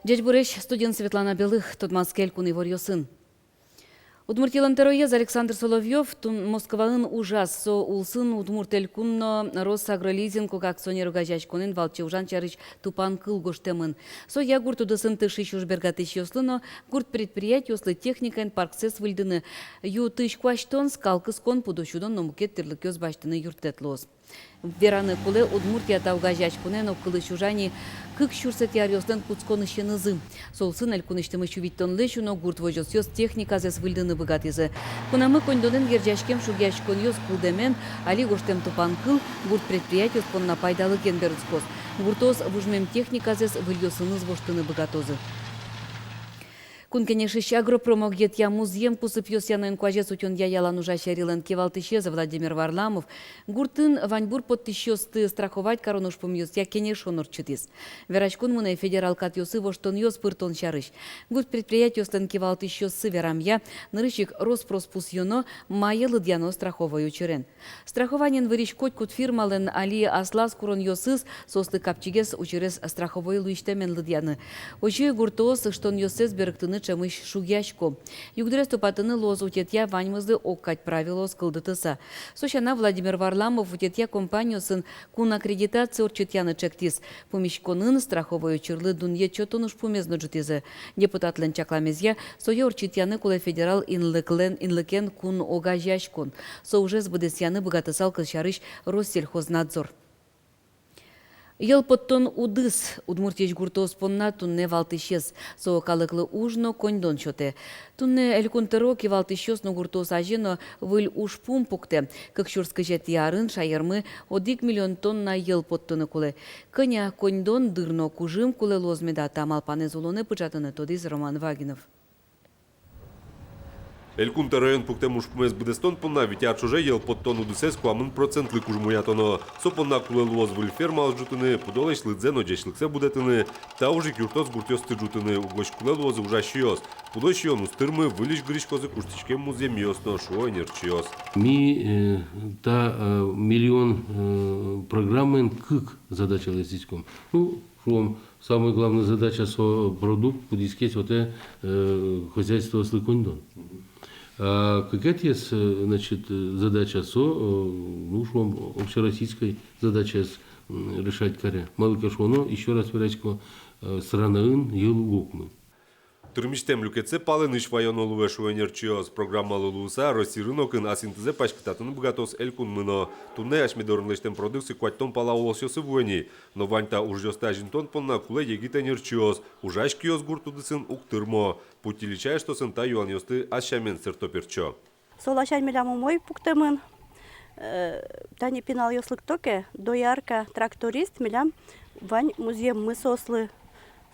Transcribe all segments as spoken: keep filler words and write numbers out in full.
Ӟечбуресь, студиын Светлана Белых. Тодматске элькун иворъёсын. Удмуртилэн тӧроез Александр Соловьёв туннэ Москваын ужаз. Со улсын Удмурт Элькун но Росагролизинг ог акционер огазеяськонэн валче ужан сярысь тупанкыл гожтэмын. Соя гурт удысын тыршись ужбергатӥсьёслы но гурт предприятиослы техникаен парксэс выльдыны, ю-тысь куасьтон, скал кыскон, пудо сюдон но мукет тирлыкъёс басьтыны юрттэт луоз. Вераны кулэ, Удмуртия та огазеяськонэн огкылысь ужа ни кык сюрсэтӥ аръёслэн кутсконысенызы. Со улсын элькунысьтымы сю витьтонлэсь уно гурт возёсъёс техниказэс выльдыны быгатӥзы. Кунамы коньдонэн герӟаськем шугъяськонъёс кылдэмен, али гожтэм тупанкыл гурт предприятиос понна пайдалыкен берытскоз. Гуртоос вужмем техниказэс выльёсыныз воштыны быгатозы. Кун Кенешысь агропромогетъя музъем кусыпъёсъя но инкуазез утёнъя ялан ужась ӧрилэн кивалтӥсез Владимир Варламов гуртын ваньбур поттӥсьёсты страховать карон ужпумъёсъя кенешон ортчытӥз. Вераськон мынэ федерал катъёсы воштонъёс пыртон сярысь. Гурт предприятиослэн кивалтӥсьёссы верамъя, нырысь ик рос-прос пусъёно, мае лыдъяно страховой учырен. Страхованиен вырись котькуд фирмалэн али аслаз куронъёсыз, соослы капчигес учырез страховой луисьтэмен лыдъяны. Озьы гуртоос ыштонъёссэс берыктыны ӵемысь шугъясько. Югдурез тупатыны луоз утетъя ваньмызлы огкадь правилоос кылдытыса. Со сяна, Владимир Варламов утетъя компаниосын кун аккредитация ортчытъяны чектӥз. Пумиськонын страховой учырлы дунъет сётон ужпумез но ӝутӥзы. Депутатлэн чакламезъя, сое ортчытъяны кулэ федерал инлыклэн, инлыкен кун огазеяськон. Со ужез быдэсъяны быгатысал кылсярысь Россельхознадзор. Йӧл поттон удыс Удмуртиысь гуртоос понна туннэ валтӥсез. Со калыклы уж но коньдон сётэ. Туннэ Элькун тӧро, кивалтӥсьёс но гуртоос азе но выль ужпум пуктэ. Кык сюрс кызетӥ арын шаермы одӥг миллион тонна йӧл поттыны кулэ. Кӧня коньдон, дыр но кужым кулэ луоз меда, та малпанэз улонэ пыӵатыны тодӥз Роман Вагинов. Элькун тӧроен пуктэм ужпумез быдэстон понна вить ар ӵоже йӧл поттон удысэз куамын процентлы кужмоятоно. Со понна кулэ луоз выль фермаос ӝутыны, пудолэсь лыдзэ но ӟечлыксэ будэтыны. Та уж ик юрттоз гуртъёсты ӝутыны, угось кулэ луозы ужасьёс. Пудо сиён уз тырмы, выльысь гырыськозы куштӥськем музъемъёс но, шуо ӧнерчиос. Ми, э, та, э, миллион, э, программаен кык задача лэсьтӥськом. Ну, шуом, самой главной задача — со продукт, кудӥз ке сётэ, э, хозяйствоослы коньдон. А кыкетӥез, э, значит, э, задача — со, э, ну, шуом, общероссийской задачаез, м, решать каре. Малы ке шуоно, ещё раз верасько, э, странаын йӧл уг окмы. Тырмисьтэм люкетсэ палэнысь ваёно луэ, шуо ӧнерчиос. Программалы луыса, Россиын но кын ас интызэ паськытатыны быгатоз элькунмы но. Туннэ асьме дорын лэсьтэм продукция куатьтон пала улосъёсы вуэ ни. Но вань та ужъёсты азинтон понна кулэ егит ӧнерчиос, ужась киос гурт удысын уг тырмо. «Путь Ильича» эштосын та юанъёсты ас сямен сэрто-пертчо. Со ласянь милям умой пуктэмын. Э, тани пиналъёс лыкто ке, доярка, тракторист, милям вань музъеммы соослы.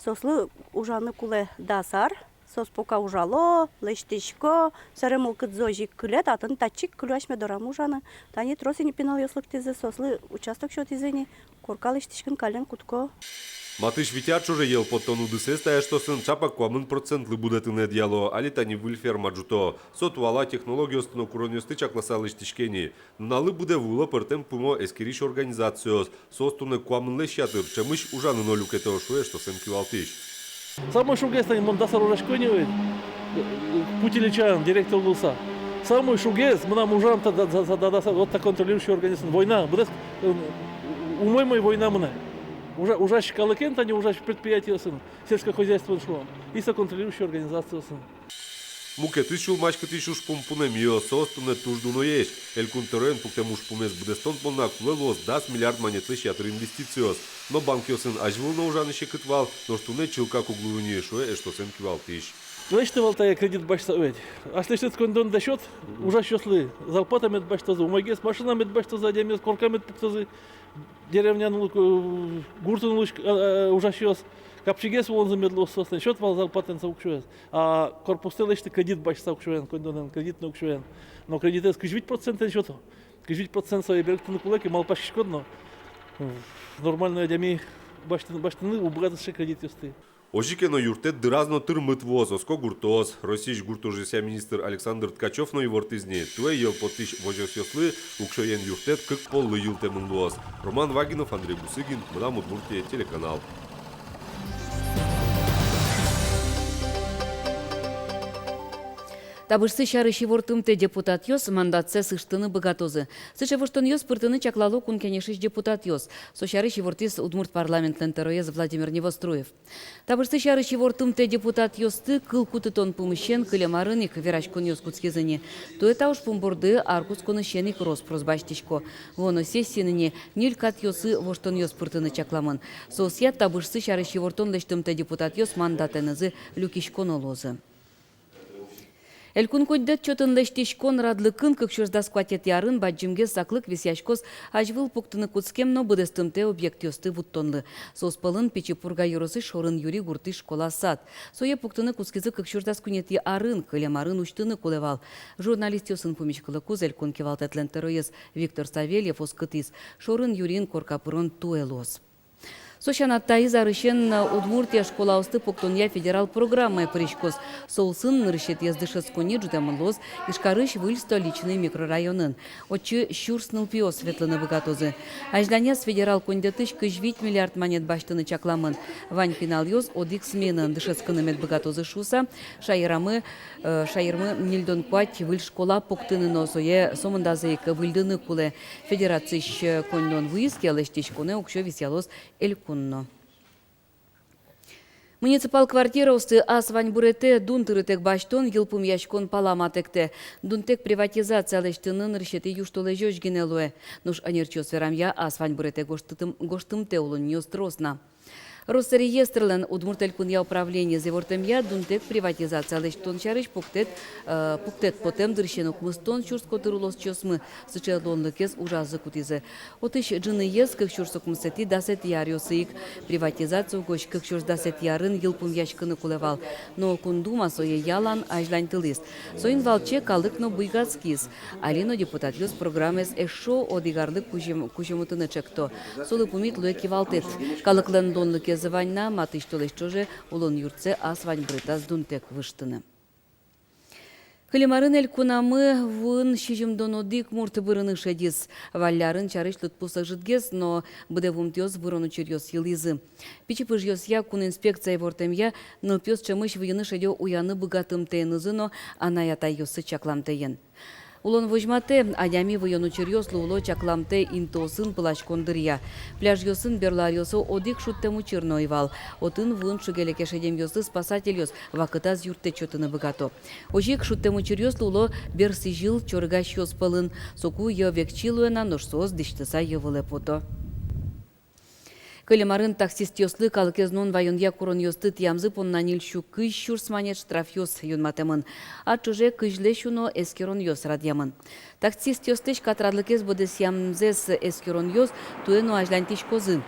Соослы ужаны кулэ дас ар. Соос пока ужало, лэсьтӥсько, собере мылкыдзы озьы ик кыле, татын татчы ик кылё асьме дорамы ужаны. Тани трос ини пиналъёс лыктӥзы, соослы участок сётӥзы ини, корка лэсьтӥськыны каллен кутско. Матысь вить ар ӵоже йӧл поттон удысэз та эштосын ӵапак куамын процентлы будэтыны ӧдъяло. Али тани выль ферма ӝуто. Со туала технологиосты но куронъёсты чакласа лэсьтӥське ини. Нуналлы быдэ вуыло пӧртэм пумо эскерись организациос. Соос туннэ куамынлэсь ятыр, ӵемысь ужаны но люкето, шуэ эштосэн кивалтӥсь. Самой шугез тани, мон дас ар ужасько ини, «Путь Ильичаын» директор луыса. Самой шугез мынам ужан та, та, та, та, та, та, вот та контролирующий организм. Война, быдэс, э, умой-умой война мынэ. Ужа-, ужась калыкен, тани ужась предприятиосын, сельскохозяйствоын, шуом, и со контролирующий организациосын. Мукетыз сюлмаськытӥсь ужпум — пунэмъёс. Соос туннэ туж дуноесь. Элькун тӧроен пуктэм ужпумез быдэстон понна кулэ луоз дас миллиард манетлэсь ятыр инвестициос. Но банкъёсын азьвыл но ужаны секыт вал, нош туннэ чылкак уг луы ини, шуэ эштосэн кивалтӥсь. Лэсьтэ вал тае кредит басьтыса ведь. Аслэсьтыд коньдонды сёт ужасьёслы, зарплата мед басьтозы, умойгес машина мед басьтозы, адямиос корка мед пуктозы, деревняын улӥсь, э, гуртын улӥсь, э, э, ужасьёс, капчигес улонзы мед луоз соослэн. Сёт вал зарплатаен со уксёез. А корпустэ лэсьты кредит басьтыса уксёен, коньдонэн, кредитной уксёен. Но кредитэз кызь вить процентэн сёто. Кызь вить процент сое берыктыны кулэ ке, малпаськиськод но, нормальной адями басьтыны, басьтыны уг быгаты сыӵе кредитъёсты. Озьы ке но, юрттэт дыраз но тырмыт вуоз, оско гуртоос. Россиысь гурт ужъёсъя министр Александр Ткачёв но ивортӥз ни: туэ йӧл поттӥсь возёсъёслы уксёен юрттэт кык поллы йылтэмын луоз. Роман Вагинов, Андрей Бусыгин, «Мынам Удмуртие» телеканал. Табышсы сярысь ивортымтэ депутатъёс мандатсэс ыштыны быгатозы. Сыӵе воштонъёс пыртыны чаклало Кун Кенешысь депутатъёс. Со сярысь ивортӥз удмурт парламентлэн тӧроез Владимир Невоструев. Табышсы сярысь ивортымтэ депутатъёсты кыл кутытон пумысен кылем арын ик вераськонъёс кутскизы ни. Туэ та ужпум борды ар кутсконысен ик рос-прос басьтӥсько. Вуоно сессиын ини ньыль катъёсы воштонъёс пыртыны чакламын. Соосъя табышсы сярысь ивортон лэсьтымтэ депутатъёс мандатэнызы люкиськоно луозы. Элькун коньдэт чотын лэсьтӥськон радлыкын кык сюрс дас куатетӥ арын бадӟымгес саклык висъяськоз азьвыл пуктыны кутскем но быдэстымтэ объектъёсты вуттонлы. Соос пӧлын Пичи Пурга ёросысь Шорын Юри гуртысь школа-сад. Сое пуктыны кутскизы кык сюрс дас куинетӥ арын, кылем арын усьтыны кулэ вал. Журналистъёсын пумиськылыкуз Элькун кивалтэтлэн тӧроез Виктор Савельев оскытӥз: Шорын Юриын корка пырон туэ луоз. Со сяна, таиз арысен Удмуртия школаосты пуктонъя федерал программае пыриськоз. Со улсын нырысетӥез дышетсконни ӝутэмын луоз Ижкарысь Выль Столичный микрорайонын. Отчы сюрс нылпиос ветлыны быгатозы. Азьланяз федерал коньдэтысь кызь вить миллиард манет басьтыны чакламын. Вань пиналъёс одӥг сменаын дышетскыны мед быгатозы шуыса, шаерамы, э, шаермы ньыльдон куать выль школа пуктыны но сое сомындазы ик выльдыны кулэ. Федерациысь, э, коньдон вуиз ке, лэсьтӥськонэ уксё висъялоз элькун но. Муниципал квартираосты ас ваньбуретэ дун тырытэк басьтон йылпумъяськон пала матэктэ. Дунтэк приватизация лэсьтыны нырысетӥ южтолэзёзь гинэ луэ. Нош ӧнерчиос верамъя, ас ваньбуретэ гожтытым-, гожтымтэ улонниос трос на. Росреестрлэн Удмурт Элькунъя управлениез ивортэмъя, дунтэк приватизация лэсьтон сярысь пуктэт, э, пуктэт потэм дырысен укмыстон сюрс котыр улосчиосмы сыӵе луонлыкез ужазы кутӥзы. Отысь ӝыныез кык сюрс укмысэтӥ-дасэтӥ аръёсы ик. Приватизация угось кык сюрс дасэтӥ арын йылпумъяськыны кулэ вал. Но Кун Дума сое ялан азьланьтылӥз. Соин валче калык но буйгатскиз. Али но депутатъёс программаез эшшо одӥг арлы кузьым-, кузьымтыны чекто. Солы пумит луэ кивалтэт. Калыклэн луонлыкез вань на, матысь толэзь ӵоже улон юртсэ ас ваньбуретаз дунтэк выжтыны. Кылем арын элькунамы вуын сизьымдон одӥг мурт бырыны шедиз. Валлярын сярысь лыдпус ӧжытгес, но быдэ вуымтэос вырон учыръёс йылӥзы. Пичи пыжъёсъя кун инспекция ивортэмъя, нылпиос ӵемысь выйыны шедё уяны быгатымтэенызы но анай-атайёссы чакламтэен. Улон возьматэ, адями выйон учыръёс луыло чакламтэ интыосын пыласькон дыръя. Пляжъёсын берло аръёсы одӥг шудтэм учыр но ӧй вал. Отын вуын шуге-леке шедемъёслы спасательёс вакытаз юрттэт сётыны быгато. Озьы ик шудтэм учыръёс луыло бер сӥзьыл чорыгасьёс пӧлын. Соку йӧ векчи луэ на, нош соос дӥсьтыса йӧ вылэ пото. Кылем арын таксистъёслы калыкез нуон-ваёнъя куронъёсты тӥямзы понна ньыль сю кызь сюрс манет штрафъёс юнматэмын. Ар ӵоже кызьлэсь уно эскеронъёс радъямын. Таксистъёслэсь катрадлыкез быдэсъямзэс эскеронъёс туэ но азьланьтӥськозы.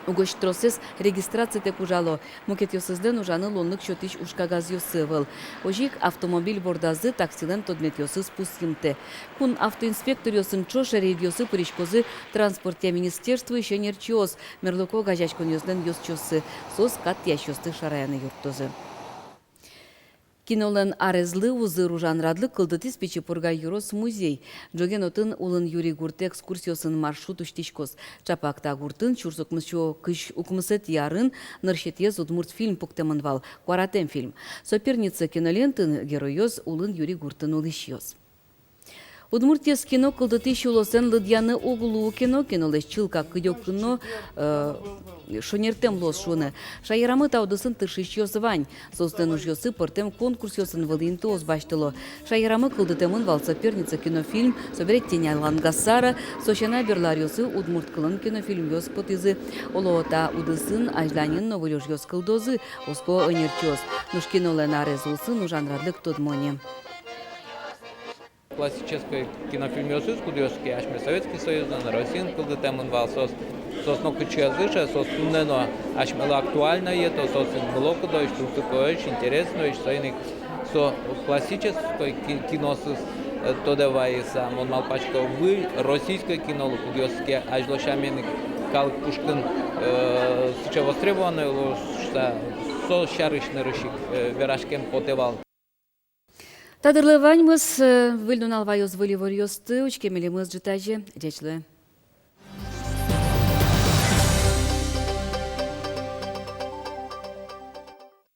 Угось тросэз регистрацитэк ужало, мукетъёсызлэн ужаны луонлык сётӥсь ужкагазъёссы ӧвӧл. Озьы ик автомобиль бордазы таксилэн тодметъёсыз пусйымтэ. Кун автоинспекторъёсын ӵош рейдъёсы пыриськозы транспортъя министерствоысь ӧнерчиос, мерлыко огазеяськонъёслэн ёзчиоссы, соос кат тӥясьёсты шараяны юрттозы. Кинолэн арезлы узыр ужан радлык кылдытӥз Пичи Пурга ёрос музей. Ӝоген отын Улын Юри гуртэ экскурсиосын маршрут усьтӥськоз. Ӵапак та гуртын сюрс укмыс сю кызь укмысэтӥ арын нырысетӥез удмурт фильм пуктэмын вал, «Куаратэм» фильм. «Соперница» кинолентаын геройёс Улын Юри гуртын улӥсьёс. Удмуртиез кино кылдытӥсь улосэн лыдъяны уг луы ке но, кинолэсь чылкак кыдёкын но, э, шонертэм луоз шуыны. Шаерамы та удысын тыршисьёс вань. Соослэн ужъёссы пӧртэм конкурсъёсын вылӥ интыос басьтыло. Шаерамы кылдытэмын вал «Соперница» кинофильм, собере «Тень Алангасара», со сяна берло аръёсы удмурт кылын кинофильмъёс потӥзы. Оло, та удысын азьланьын но выль ужъёс кылдозы, оско ӧнерчиос. Нош кинолэн арез улсын ужан радлык тодмо ни. Классической кинофильмъёсыз, кудъёсыз ке асьме Советский Союзын, Россиын кылдытэмын вал, соос, соос нокытчы ӧз ыше, соос туннэ но асьмелы актуальноесь, то соос мылокыдоесь, тунсыкоесь, интересноесь, соин ик со классической ки-, киносыз, э, тодэ вайыса, мон малпасько, выль российской кинолы, кудъёсыз ке азьло сямен ик калык пушкын, э, сыӵе востребованной луоз шуыса, со сярысь нырысь ик, э, вераськем потэ вал. Та дырлы ваньмыз. Выль нунал ваёз выль иворъёсты. Учке милемыз ӝытазе. Ӟеч луэ.